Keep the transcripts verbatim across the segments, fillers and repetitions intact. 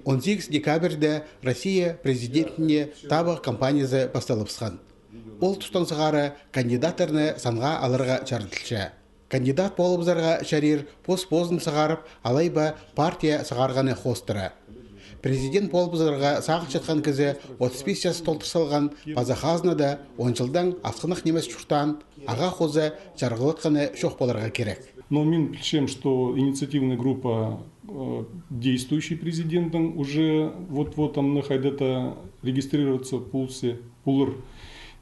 Он сигіс декабрьде Россия президентіне табығ кампаниязы пасталыбысхан. Ол тустаң сығара кандидаттарны санға аларға чарыдылча. Кандидат полыбызарға чарир пос-позын сығарып, алай ба партия сығарғаны хоостыра. Президент полыбызарға сағынчатхан кізі отыс пис час толдыр салған паза хазнада он чылдаң асхынах нимес чуртаан, ағаа хоза чарғылатханы чох поларға кирек. Но мин пілчем, что инициативная группа, э, действующий президентнің уже вот-вот амны хайда-то регистрироваться полза полар.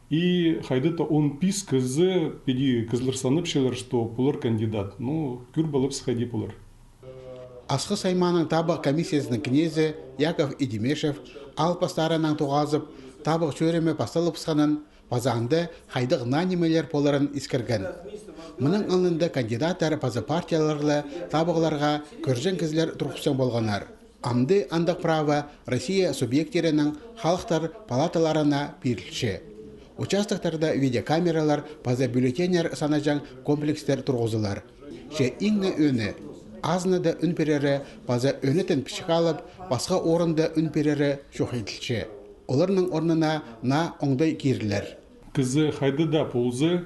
И хайда-то он пис кізі піди кізілер санапчалар, что полар кандидат. Ну, кӧр поларбыс хайди полар. Асхыс аймааның табығ комиссиязының кнезі Яков Идимешев аал пастарынаң тоғазып, табығ чӧрімі пасталыбысханын, паза анда хайдағ наа нимелер поларын искірген. Мының алнында кандидаттар паза партиялар ла табығларға кӧрҷең кізілер турғысчаң полғаннар. Амды андағ право Россия субъекттерінің халыхтар палаталарына пирілче. Участоктарда видеокамералар паза бюллетеньнер санаҷаң комплекстер турғызылар. Че иң не ӧӧні, азынада ӱн пирері паза ӧнетін пічік алып, пасха орында ӱн пирері чох иділче. Оларның орнына наа оңдай кирілер. Кізі хайда даа полза,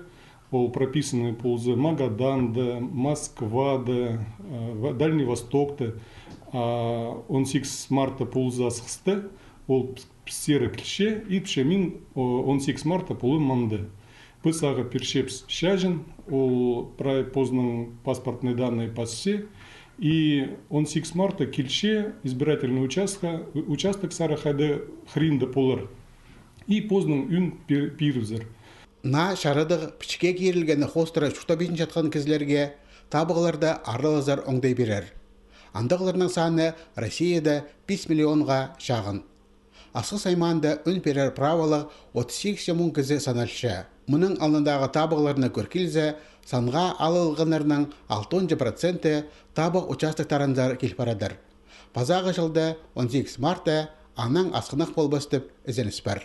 ол прописанный полза Магаданда, Москвада, э, Ва-, Дальний Востокта, а он сигіс мартта полза Асхыста, ол піс-, піссері килче, и тіпче: мин, о, он сигіс мартта полам мында. Піс ағаа пирчебіс чаҷын, ол прай позының паспортный данные пасча, и он сигіс мартта килче избирательный участка, участок сари хайда хыринда полар. И позының ӱн пир-, пирібізер. Наа чарадығ пічікке кирілгені хоостыра чуртабинчатхан кізілерге табығларда аралазар оңдай пирер. Андағларның саны Россияда пис миллионға чағын. Асхыс аймаанда ӱн пирер праволығ отыс сигіс муң кізі саналча. Мының алнындағы табығларны кӧр килзе, санға алылғаннарның алтонҷы проценті табығ участоктарынзар кил парадыр. Пазағы чылда он сигіс мартта анаң асхынах полбас тіп ізеніс пар.